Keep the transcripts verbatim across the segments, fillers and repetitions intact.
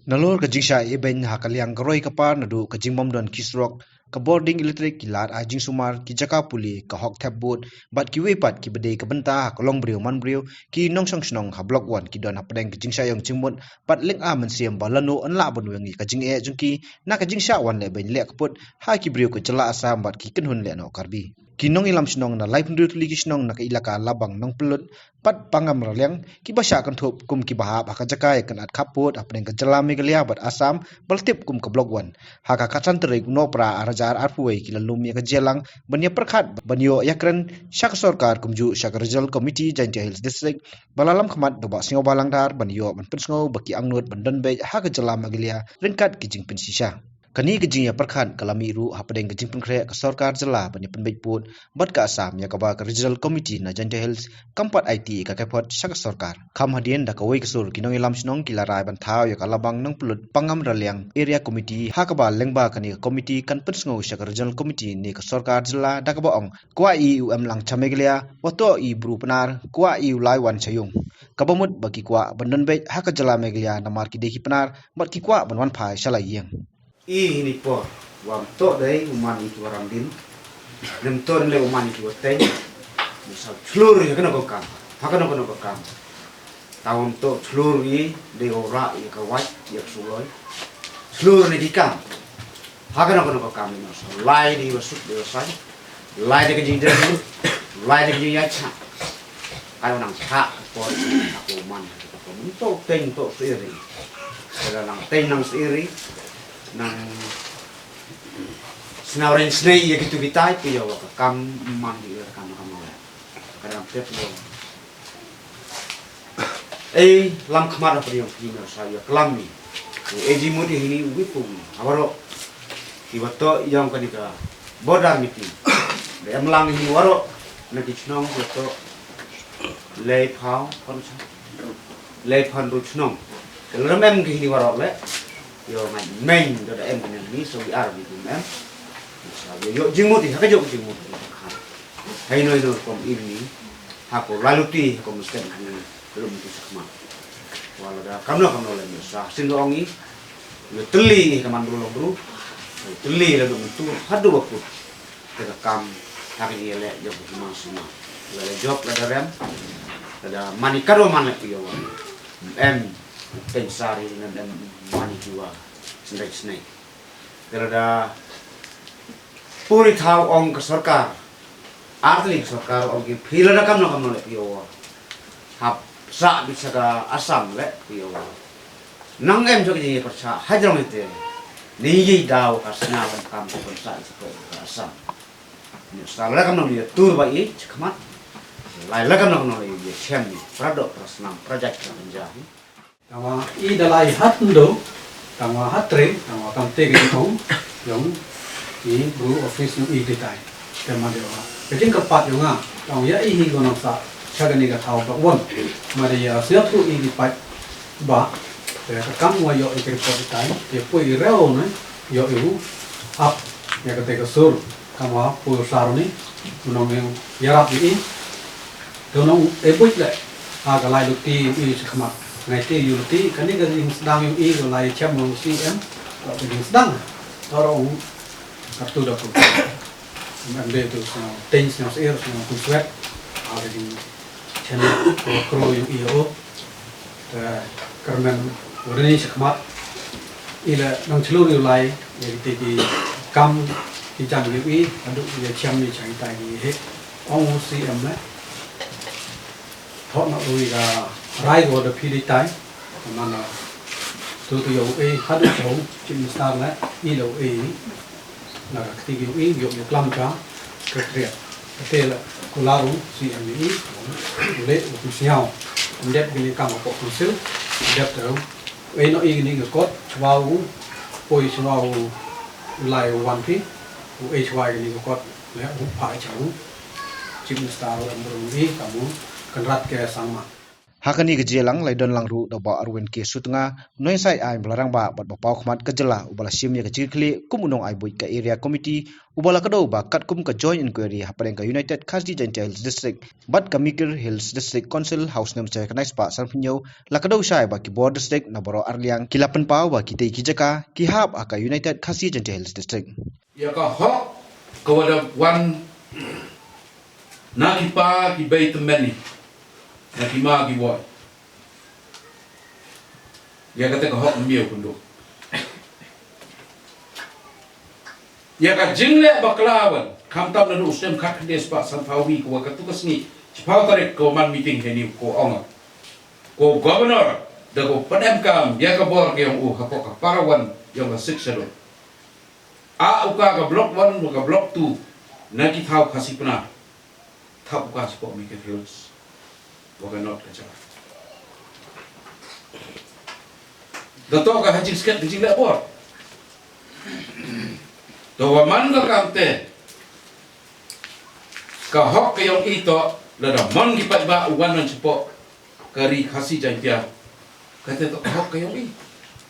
Nalor ka jingshah ïehnoh ha ka liang ka roi ka par naduh ka jingbym don ki surok, ka bording elektrik, ki lad ai jingsumar, ki jaka pule, ka hok thep vote, bad kiwei pat kiba dei ka bynta ha ka longbriew manbriew, ki nongshong shnong ha Block One ki don hapdeng ka jingshah ïong jingmut, bad lynga mynsiem ba lano yn lah ban weng ïa ka jingeh jong ki na ka jingshah wan leh beiñ leh ka put ha ki briew ka jylla Assam bad ki kynhun lehnoh Karbi. Ki nongïalam shnong na laiphew hynriew tylli ki shnong na ka ilaka Labang, Nongpynlut bad Pangngamraliang kiba shah kynthup kum kiba hap ha ka jaka ïakynad khappud hapdeng ka jylla Meghalaya bad Assam ba la tip kum ka Block One. Ha ka khatsan tarik u Nohprah arhajar arphew wei ki la lum ïa ka jingïalang ban ïapyrkhat ban ïoh ïakren sha ka sorkar kumjuh sha ka Regional Committee Jaintia Hills District ba la lam khmat da u Bah Sniawbhalang Dhar ban ïoh ban pynsngew ba ki angnud ban don beit ha ka jylla Meghalaya ryngkat ki jingpynshisha. Kane ka jingïapyrkhat ka la mih ruh hapdeng ka jingpynkhreh ka sorkar jylla ban ïapynbeit pud bad ka Assam ïa kaba ka Regional Committee na Jaintia Hills kam pat aiti ka kaiphod sha ka sorkar. Kham hadien da kawei ka sur ki nongïalam shnong ki la rai ban thaw ïa ka Labang, Nongpynlut, Pangngamraliang Area Committee ha kaba lyngba kane ka committee kan pynsngew sha ka Regional Committee ne ka sorkar jylla da kaba ong, kwah i u Emlang cha Meghalaya, wat toh i bru Pnar, kwah i u lai wan cha ïung. Kaba mut ba ki kwah ban don beit ha ka jylla Meghalaya namar ki dei ki Pnar bad ki kwah ban wan phai sha la ïing. I hini por, wam toh dei u man i ki waram din. Nem toh le u man i ki wateng. Ni sa chlur ïa kano ko kam. Ha kano kano ko kam. Tawam toh chlur i dei u ra ïa ka waj ïa ka suloi. Chlur ni ki kam. Ha kano kano ko kam ni sa lai di wasuk di wasai. Lai da ka jingdon, lai da ka jingïacha. Ka nang thak ka por, ka por man, ka por man. To teng, to siri. Ka nang teng nang siri, nang snau ren snei ïa kitu kitai, pi ïa wa ka kam man di ïa ka kam kam. Ka nang pet lo. Ei, lam khmat ha pdiang phi na sa ïa klam ni. Ei, ji mut hini u wi pung. Awaro. Ki wato ïong ka ni ka border meeting. De em lang hini waro. Na ki chnong wato. Lei phau, kon sa. Lei phan ru chnong. Ka lam em ki hini waro le. Ïo ngai main do da em ni so wi ar wi em. Sa ïo jingmut ha ka jok jingmut. Hai noi noi kom ini. Ha ko laluti ha ko muskan kan. Belum tu sakma. Wala da kamno kamno le sa. Sin do ong i. Ïo teli ni ka man bru lo bru. Teli la do tu hadu wakut. Te ka kam ha ka ïa le jok ma sima. La le jok la da rem. La da mani kado man le ïo wa. Em. Pensari nem em mani kiwa. Sendai sendai. Te la da puri thaw ong ka sorkar. Artli ka sorkar ong ki phi la da kamno kamno le phi ong. Hap sa bit sa ka Assam le phi ong. Nang em sa ka jingïapyrshah hajrong ite. Ni yi daw ka sna wan kam ka pyrshah sa ka Assam. Ni sa la kamno le tur ba i chakmat. Lai la kamno kamno le i chem ni. Pradok prasnam prajak ka pynjah. Tangwa i da lai hat ndo, tangwa hat tre, tangwa kam te ka jingong, yong i bru office nu i ditai. Te ma de wa. Ka jingkyrpad yong nga, tangwa ya i hi gonang sa, cha kani ka thaw ka won. Ma de ya sñiawthooh i ki pat ba, te ka kam wa yoh i ki report ditai, te poi i rew ne, yoh i u, ap, ya ka te ka sur. Kamwa pul sar ni, u nong ïarap ni i. Te u nong e buit le. Ha ka lai luti i shakhmat. Ngai te ïu luti, kani ka jingsdang ïu i ka lai chem u C M. Ka jingsdang. Toro u katu da ku. Em de tu sñiaw teng sñiaw sir sñiaw ku swet. Ha ka jing Channel ko kro ïu i o. Te kyrmen u dei shakhmat. I la nang chlur ïu lai ïa kite ki kam ki jam ïu i, haduh ïa chiam ïa chang tai ki he. Ong u C M le. Thok na u i ka rai ko da phi dei tai. Mana tu tu ïa u e haduh ïa u Chief Minister le i la u e. Na ka kti ki u i ïoh ïa klam ka ka kriat. Ka te la kular u C M i u le u kum sñiaw. Ndep ki ni kam ka pok council. Ndep te u e no i ni ka kot chwa u poi chwa u lai u wan phi. U e chwa ki ni ka kot le u pha cha u. Chief Minister u em bru i kam u Conrad K Sangma. Ha kane ka jingïalang la don lang ruh da u Bah Arwin K Sutnga, u nongïasaid aiñ ba la rangbah bad ba paw khmat ka jylla, uba la shim ïa ka jingkitkhlieh kum u nongai buit ka Area Committee, uba la kdew ba katkum ka Joint Inquiry hapdeng ka United Khasi Jaintia Hills District bad ka Mikir Hills District Council ha u snem shiphew khyndai spah sanphew hynñiew, la kdew shai ba ki bor district na baroh arliang ki la pynpaw ba kitei ki jaka ki hap ha ka United Khasi Jaintia Hills District. Ïa ka hok ka wa da wan na ki pa ki bei tymmen, na ki ma ki woi. Ïa kata ka hok ym ïoh kynduh. Ïa ka jingleh bakla wan, khamtam naduh u snem khatkhyndai spah sanphew wi, ka wa katu ka sngi shiphew tarik ka wa man meeting hangne, ka wa ong, ka wa Governor da ka wa pynemkam ïa ka bor ka ïong u hapoh ka para wan ïong ka Sixth Schedule. Ah, u ka ka Block One wa ka Block Two na ki thaw Khasi Pnar. Thap u ka shapoh Mikir Hills wa ka North Cachar. Da toh ka ha jingskhem ka jingleh bor. Da wa man ka kam te, ka hok ka ïong i toh, lada man ki paidbah u wan shapoh ka ri Khasi Jaintia, kata toh ka hok ka ïong i.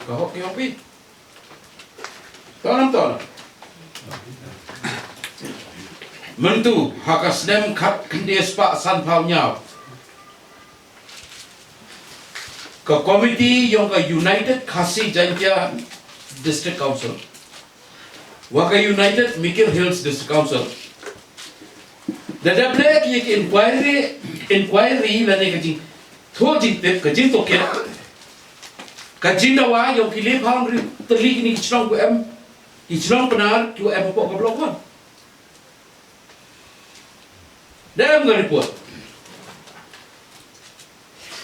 Ka hok ka ïong i. Toh nam toh nam. Mynta ha ka snem khatkhyndai spah sanphew hynñiew, ka committee ïong ka United Khasi Jaintia District Council wa ka United Mikir Hills District Council da dep leh ki inquiry, inquiry lane ka jingthoh jingtip, ka jingtohkit, ka jingdawa ïong ki laiphew hynriew tylli kine ki shnong ki wa em, ki shnong Pnar ki wa em hapoh ka Block One. Da em ka report.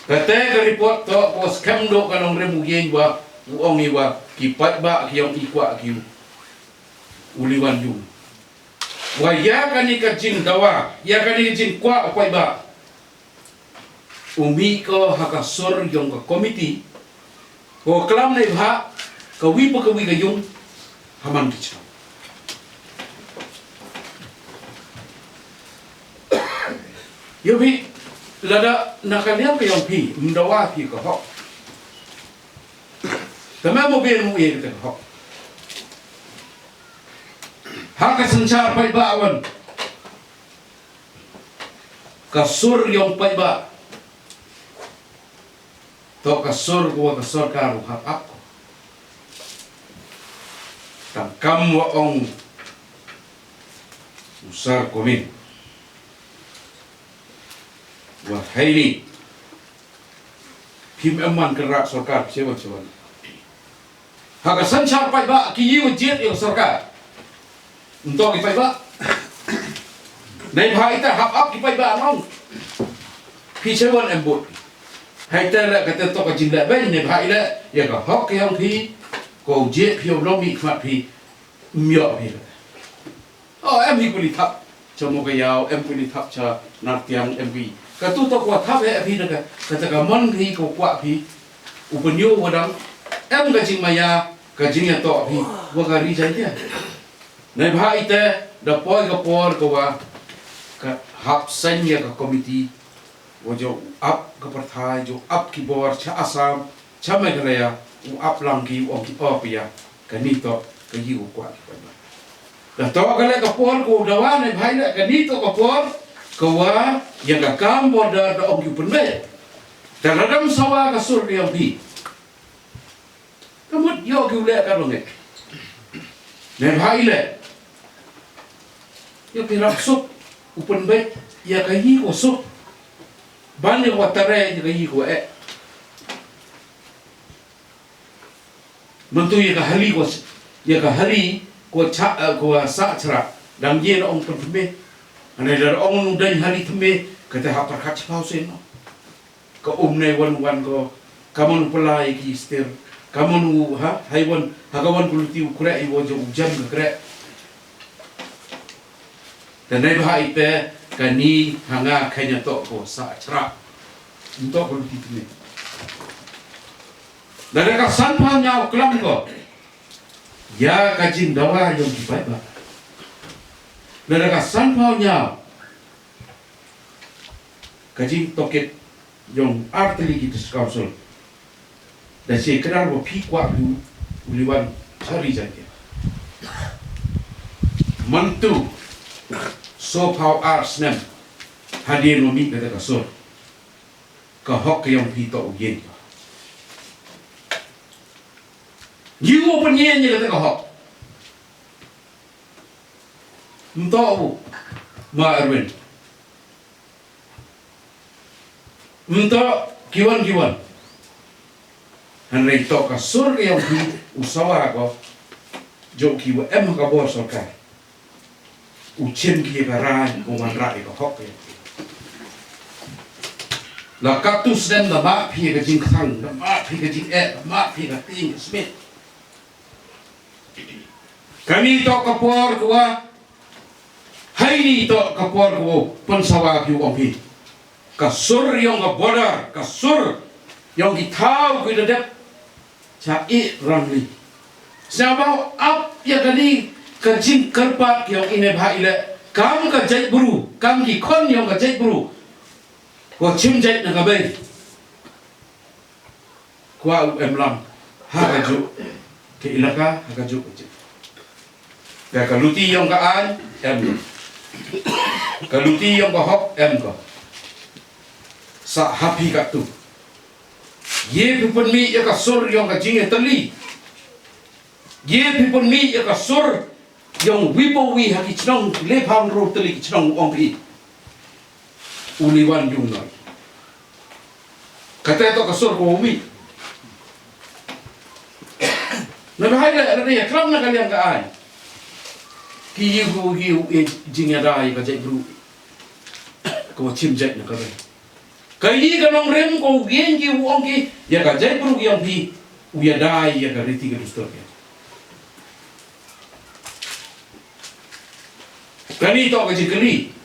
Kata ka report toh ka wa skhem duh ka nongrim u ïeng wa u ong i wa ki paidbah ki ïong i kwah ki u liwan ïung. Wa ïa kane ka jingdawa, ïa kane ka jingkwah u paidbah, u mih ko ha ka sur ïong ka committee, ko klam neibhah ka wi pa ka wi ka ïung ha man ki chnong. Ïa phi, lada na ka liang ka ïong phi ym dawa phi ka hok, te me mo bien mo ïa ka hok. Ha ka synshar paidbah wan, ka sur ïong paidbah toh ka sur ko wa ka sorkar u hap ap ko. Tang kam wa ong u Sar Komin, wa haini phim em man ka rak sorkar, chewan chewan. Ha ka synshar paidbah ki ïa wa jied ïa sorkar. Ym toh ki paidbah. Neibhah ita hap ap ki paidbah nong. Phi chewan em bud. Hai te leh kata toh ka jingleh beiñ, neibhah i leh ïa ka hok ka ïong phi, ko jied phi u long mi khmat phi. Ym ïoh phi leh. Oh, em hi kuli thap cha Mawkaiaw, em kuli thap cha Nartiang, em hi. Katu toh ko thap hi, em hi da ka, kata ka mon hi ko kwah hi. U pynïoh wa dang em ka jingmaïa, ka jingïatoh hi wa ka ri Jaintia. Neibhah ite da poi ka por ka wa ka hap seng ïa ka committee. Wa ju ap ka pyrthai, ju ap ki bor cha Assam, cha Meghalaya, u ap lang ki, u ong ki, oh, pia, kani toh ka ïing u kwah ki paidbah. Da toh ka leh ka por ko dawa, neibhah i leh kani toh ka por ka wa ïa ka kam border da ong ki u pynbeit. Da radam sawa ka sur ka ïong phi. Ka mut ïoh ki u leh ka long eh. Neibhah i leh ïoh ki rap suk, u pynbeit ïa ka ïing ko suk. Ban ïa ka wa tare ïa ka ïing ko eh. Mynta ïa ka hali ko, ïa ka hali ko cha, eh, ko sah chra. Dang ïa na ong pynthme. Ane da ong nu dang hali thme, kata ha pyrkhat chipau sen no. Ka um nei wan wan ko, ka mon u pla ïa ki stir, ka mon u ha, hai wan, ha ka wan ku luti u kreh, i wan jong u jan ka kreh. Te neibhah ite, kani ha nga kanya toh ko sah chra. Ntoh ku luti tne. Lada ka san pha nga u klam ko. Ïa ka jingdawa ïong ki paidbah. Lada ka san pha nga ka jingtohkit Jong artylli ki District Council. Da shi kdar ba phi kwah phi u liwan sha ri Jaintia. Mynta sawphew ar snem hadien ba mih kata ka sur, ka hok ka jong phi to u ïeng. Ngi u pynïeng ïa kata ka hok. Mynta u ma Erwin. Mynta kiwan kiwan. Hynrei to ka sur ka jong phi u sawa ko. Jong ki wa em ha ka bor sorkar. U chim ki ka rai ko man rai ka hok ka jong phi. La katto snem da mad phi ka jingkhang, da mad phi ka jingeh, da mad phi ka tieng ka smiej. Kani to ka por ko wa, hai ni to ka por ko wa, pynsawa phi u ong phi. Ka sur jong ka border, ka sur jong ki thaw ki da dep. Cha i rang li. Sa ba ap ïa kani ka jingkyrpad ki ong ine bha ile. Kam ka jaitbru, kam ki khon jong ka jaitbru. Ko chim jait na ka bei. Kwah u em lang ha ka juk ka ilaka, ha ka juk ka juk. Ka, ka luti jong ka aiñ em ko. Ka luti jong ka hok em ko. Sa ha phi katto. Ye phi pynmih ïa ka sur jong ka jingïatylli. Ye phi pynmih ïa ka sur jong wi pa wi ha ki chnong le phaw hynriew tylli ki chnong u ong phi. U liwan jong noi. Kata to ka sur ko wi. Na ba hai la la ya kram na ka liang ka ai. Ki yu hu yu e jingïada ïa ka jaitbru. Ko chim jait na ka bai. Ka i ka nongrim ko u ïeng ki u ong ki ïa ka jaitbru ki ong phi u ïada ïa ka riti ka dustur ki. Kani to ka jingkylli.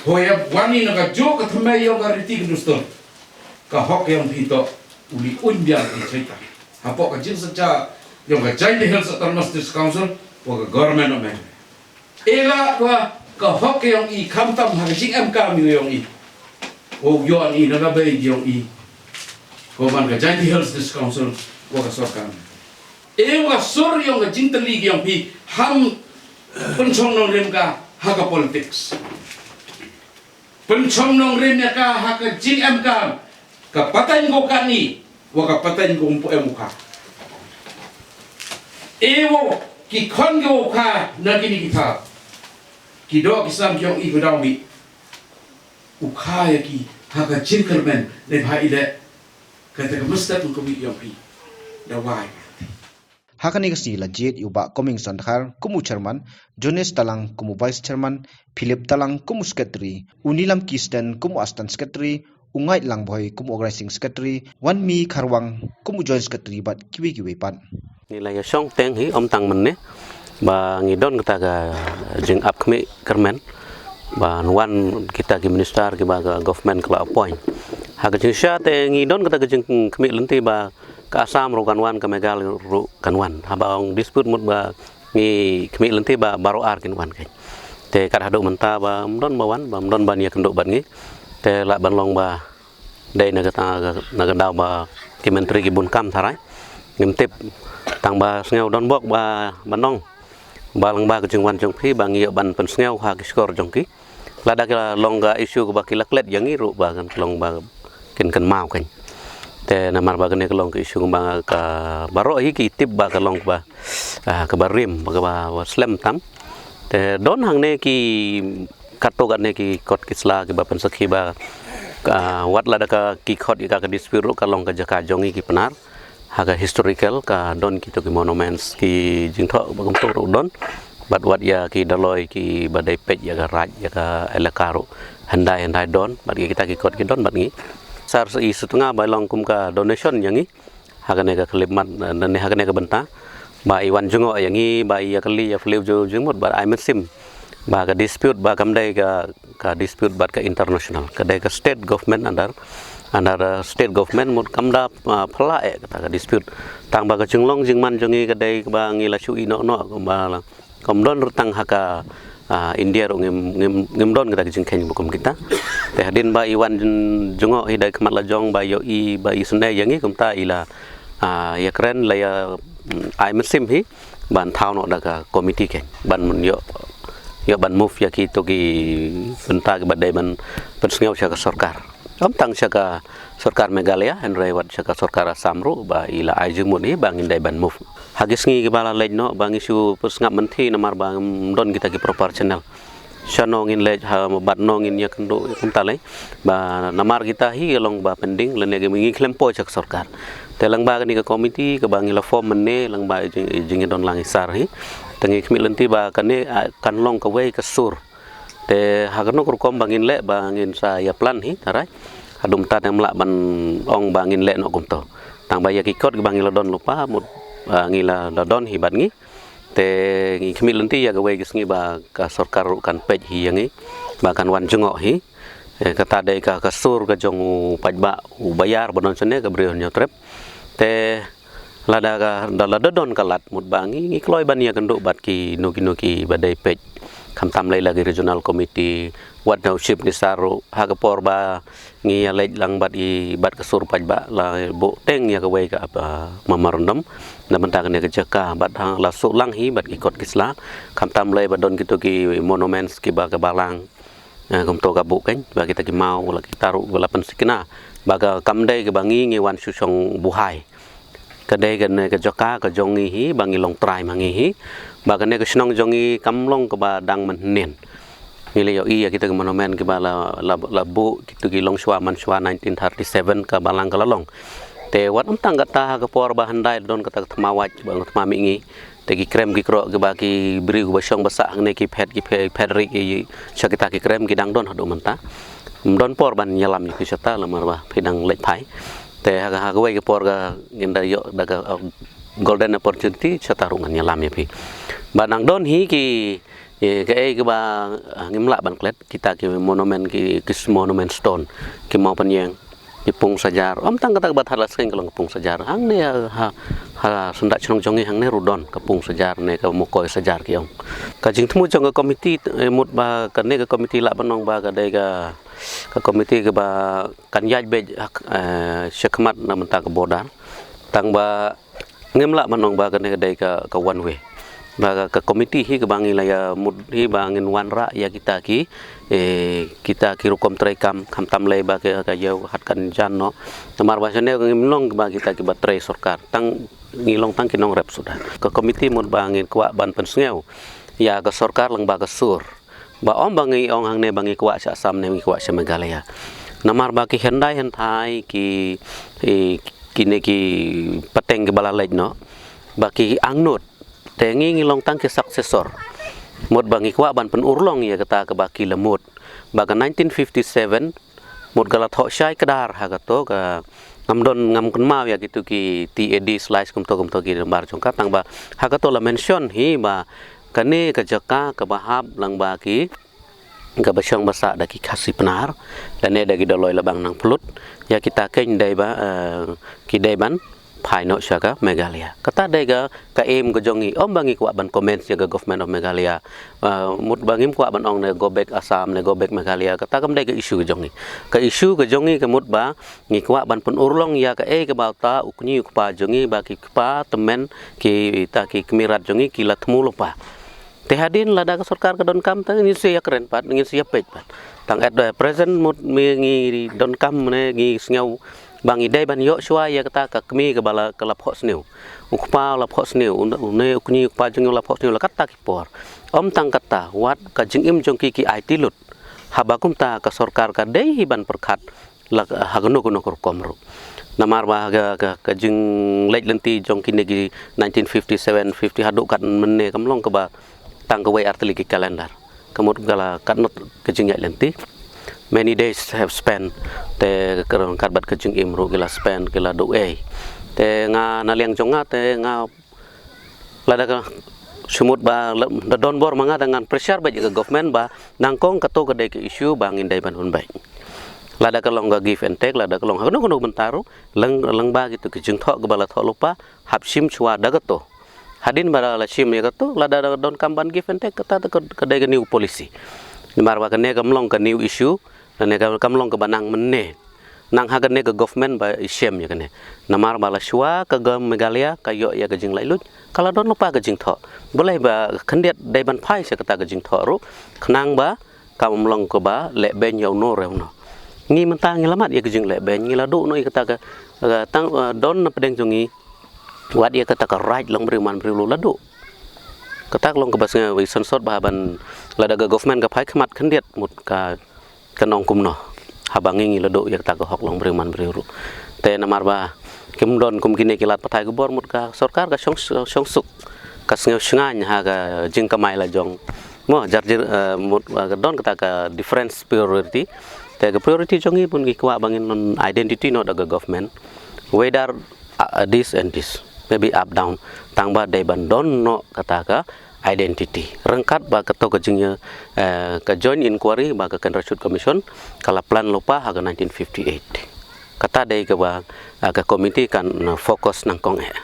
Hoi ap wani na ka juk ka thymmai ïa ka riti ka dustur. Ka hok ïa phi to u li un biang ki chaita. Hapoh ka jingsynshar ïa ka Jaintia Hills Autonomous District Council wa ka Government of Meghalaya. Ila wa ka hok ïong i khamtam ha ka jingem kam ïong i. Ko ïong i na ka bei ïong i. Ko man ka Jaintia Hills District Council wa ka sorkar. E wa sur ïong ka jingtylli ïong phi ham pynchong nongrim ka ha ka politics. Pynchong nongrim ïa ka ha ka jingem kam. Ka pateng ko kani wa ka pateng ko umpu em u kha. E wo ki khon ko u kha na kini ki tha. Ki doh ki sam ki ong i ko dau mi. U kha ïa ki ha ka jingkyrmen ne bha i le. Kata ka mustep ko mi ïong phi. Da wai. Ha kane ka sngi la jied ïa u Bah Comingson Dkhar kum u chairman, Jones Talang kum u vice chairman, Philip Talang kum u secretary, u Nilam Kisten kum u assistant secretary, u Ngait Langbhoi kum u organizing secretary, Wanmi Kharwang kum u joint secretary bad kiwei kiwei pat. Ngi la ïa shong teng hi ym tang mynne ba ngi don kata ka jingap khmih kyrmen ba wan kita ki minister kiba ka government ka la appoint. Ha ka jingshisha te ngi don kata ka jingkhmih lynti ba ka Assam ruh kan wan, ka Meghalaya ruh kan wan. Haba ong dispute mut ba ngi khmih lynti ba baroh ar kin wan kein. Te kat haduh mynta ba ym don ba wan, ba ym don ba ïakynduh bad ngi. Te lah ban long ba dei na kata, na ka daw ba ki myntri ki bun kam tharai. Ngim tip tang ba sngew don bok ba, ba nong. Ba lang ba ka jingwan jong phi ba ngi ïoh ban pynsngew ha ki shkor jong ki. Lada ka long ka issue kaba ki la klet ïa ngi ruh ba kan long ba kin kynmaw kein. Te namar ba kane ka long ka issue kaba ka baroh hi ki tip ba ka long kaba, ah, kaba rim, ba kaba, ba slem tam. Te don hangne ki katto katne ki kot ki sla kiba pynsakhi ba, ah, wat lada ka ki khot ïa ka, ka dispute ruh ka long ka jaka jong ngi ki Pnar. Ha ka historical ka don kito ki monuments ki jingthoh ba kumto ruh don. Bad wat ïa ki daloi kiba dei peit ïa ka raid ïa ka elaka ruh hyndai hyndai don. Bad ïa kita ki kot ki don bad ngi. Sar i sutnga ba long kum ka donation ïa ngi. Ha kane ka khyllipmat, eh, ne ha kane ka bynta. Ba i wan jngoh ïa ngi, ba i ïa kylli ïa phylliew jngoh jingmut, bad ai mynsiem. Ba ka dispute, ba kam dei ka ka dispute bad ka international. Ka dei ka state government under, under, uh, state government mut kam da, uh, phylla eh kata ka dispute. Tang ba ka jinglong jingman jong ngi ka dei ba ngi la shu ïeh noh noh ba la. Kam don ruh tang ha ka, uh, India ruh ngim, ngim, ngim don kata ka jingkheiñ ba kum kita. Te hadien ba i wan jngoh hi da i khmat la jong ba ïohi ba i sngewsih ïa ngi, kumta i la, ah, ïakren la ïa, mm, ai mynsiem hi ban thaw noh da ka komiti kein ban mut ïoh, ïoh ban move ïa kito ki bynta kiba dei ban pynsngew sha ka sorkar. Ym tang sha ka sorkar Meghalaya, hynrei wat sha ka sorkar Assam ruh ba i la ai jingmut hi ba ngin dei ban move. Ha ki sngi kiba la leit noh ba ngi shu pynsngap mynthi namar ba ym don kita ki proper channel. Shano ngin leit, ha bad no ngin ïakynduh, kumta lei. Ba namar kita hi ka long ba pending, lane ka ngi khlem poi sha ka sorkar. Te lyngba kane ka komiti kaba ngi la form mynne, lyngba i jing, i jingïadon lang i sar hi. Te ngi khmih lynti ba kane, ah, kan long kawei ka sur. Te ha kano ka rukom ba ngin leh, ba ngin sa ïa plan hi, tharai. Haduh mynta te ym lah ban ong ba ngin leh noh kumto. Tang ba ïa ki kot kiba ngi la don lypa, mut, ah, ngi la, la don hi bad ngi. Te ngi khmih lynti ïa kawei ka sngi ba ka sorkar ruh kan peit hi ïa ngi, ba kan wan jngoh hi. Eh, kata dei ka, ka sur ka jong u paidbah, u Baïar ba don shane, ka Briew Hynñiewtrep. Te lada ka, da lada don ka lad, mut ba ngi, ngi kloi ban ïakynduh bad kino kino kiba dei peit. Khamtam lei la ki regional committee, wat na u chief minister ruh, ha ka por ba ngi ïa leit lang bad i, bad ka sur paidbah, la buh teng ïa kawei ka, ah, memorandum na bynta kane ka jaka, bad hang la shu lang hi bad ki kot ki sla. Khamtam lei ba don kito ki monuments kiba ka balang, eh, kumto ka buh kein, ba kita ki maw, la kita ruh ba la pynthikna ba ka kam dei kaba ngi, ngi wan shu shong buhai. Ka dei kane ka jaka ka jong ngi hi, ba ngi long trai ma ngi hi. Ba kane ka shnong jong ngi kam long kaba dang mynhynnin. Ngi la ïohi ïa kita ki monument kiba la, la, la buh kito ki long shuwa man shuwa nineteen thirty-seven ka balang ka la long. Te wat ym tang kata, ha ka por ba hyndai don kata ka thma wait, ba ka thma mihngi. Te ki krem ki krok kiba ki briew kiba shong ba sah hangne ki phet, ki phet, phet ri ki sha kita ki krem ki dang don haduh mynta. Ym don por ban ïalam ïa phi shata namar ba phi dang leit phai. Te ha, ha kawei ka por ka ngin da ïoh da ka, uh, golden opportunity, shata ruh ngan ïalam ïa phi. Ba dang don hi ki, eh, kaei kaba, uh, ngim lah ban klet, kita ki monument, ki, ki monument stone, ki maw pynïeng, ki pung sajar. Ym tang kata kaba thad la skeng ka long ka pung sajar. Hangne ha, ha, ha syndah shnong jong ngi hangne ruh don ka pung sajar ne ka mukoi sajar ki ong. Ka jingthmu jong ka komiti, eh, mut ba kane ka komiti lah ban ong ba ka dei ka, ka komiti kaba kan ïaid beit, eh, shakhmat na bynta ka border. Tang ba ngim lah ban ong ba kane ka dei ka, ka one way. Ba ka, ka komiti hi kaba ngi la ïa mut hi ba ngin wanrah ïa kita ki, eh, kita ki rukom treikam, khamtam lei ba ka, ka ïew hat kan jan noh. Namar ba shane ka ngim long ba kita kiba trei sorkar. Tang ngi long tang ki nongrep suda. Ka komiti mut ba ngin kwah ban pynsngew ïa ka sorkar lyngba ka sur. Ba ym ba ngi ong hangne ba ngi kwah sha Assam ne ngi kwah sha Meghalaya. Namar ba ki hyndai hynthai ki, eh, kine ki pateng kiba la leit noh, ba ki angnud. Te ngi ngi long tang ki successor. Mut ba ngi kwah ban pynurlong ïa kata kaba ki la mut. Ba ka nineteen fifty-seven, mut ka la thoh shai kdar ha kato ka, ngam don, ngam kynmaw ïa kito ki T A D slash kumto kumto ki nambar jong ka, tang ba ha kato la mention hi ba kane ka jaka kaba hap lyngba ki, kaba shong ba sah da ki Khasi Pnar, lane da ki Doloi Labang Nangpylut, ïa kita kein dei ba, eh, ki dei ban phai noh sha ka Meghalaya. Kata dei ka, ka aim ka jong ngi, ym ba ngi kwah ban commence ïa ka Government of Meghalaya. Uh, mut ba ngim kwah ban ong ne go back Assam ne go back Meghalaya. Kata kam dei ka issue ka jong ngi. Ka issue ka jong ngi ka mut ba ngi kwah ban pynurlong ïa kaei kaba uta u kñi u kpa jong ngi, ba ki kpa tymmen, kita ki kmie rat jong ngi ki la thmu lypa. Te hadien lada ka sorkar ka donkam te ngin sa ïakren pat, ngin sa ïapeit pat. Tang at the present mut ngi donkam ne ngi sngew ba ngi dei ban ïoh shuwa ïa kata ka kmie kaba la, ka la phohsniew. U kpa u la phohsniew, une u kñi u kpa jong ngi u la phohsniew la katta ki por. Ym tang kata, wat ka jingim jong ki ki aiti lut. Haba kumta ka sorkar ka dei hi ban pyrkhat la, ha kano kano ka rukom ruh. Namar ba ka, ka, ka jingleit lynti jong kine ki nineteen fifty-seven fifty haduh kat mynne kam long kaba tang kawei artylli ki calendar. Ka mut ka la katno ka jingïaid lynti. Many days have spent, te ka ryngkat bad ka jingim ruh ki la spend, ki la duh ei. Te nga na liang jong nga te nga lada ka shu mut ba la, da don bor ma nga da ngan pressure beit ïa ka government ba nyngkong kato ka dei ka issue ba ngin dei ban pynbeit. Lada ka long ka give and take, lada ka long ha kano kano bynta ruh, lyng, lyngba kito ki jingthoh kaba la thoh lypa, hap shim shuwa da kato. Hadien ba la shim ïa kato, lada da donkam ban give and take, kata ka, ka dei ka new policy. Namar ba kane kam long ka new issue, Kane ka kam long kaba nang mynne, nang ha kane ka government ba i shem ïa kane. Namar ba la shuwa ka ga Meghalaya ka ïoh ïa ka jinglaitluid, ka la don lypa ka jingthoh. Balei ba khyndiat dei ban phai sha kata ka jingthoh ruh, khnang ba kam long kaba leh beiñ ïa uno re uno. Ngi mynta ngi la mad ïa ka jingleh beiñ, ngi la duh noh ïa kata ka, ka tang, eh, don na pdeng jong ngi, wat ïa kata ka right long briew man briew ruh la duh. Kata ka long kaba sngew i sansot ba ban lada ka government ka phai khmat khyndiat mut ka, ka nong kumno. Haba ngi ngi la duh ïa kata ka hok long briew man briew ruh. Te namar ba kim don kum kine ki lad pathai khubor mut ka sorkar ka shong, shongsuk, ka sngew shngaiñ ha ka jingkamai la jong. Mo, jar jir, eh, mut, eh, ka don kata ka difference priority. Te ka priority jong ngi bun ngi kwah ba ngin don identity noh da ka government. Whether, uh, this and this, maybe up down. Tang ba dei ban don noh kata ka identity. Ryngkat ba kato ka jing, eh, ka joint inquiry ba ka Kendra Chut Commission ka la plan lypa ha ka nineteen fifty-eight. Kata dei kaba, eh, ka committee kan, eh, focus nyngkong eh.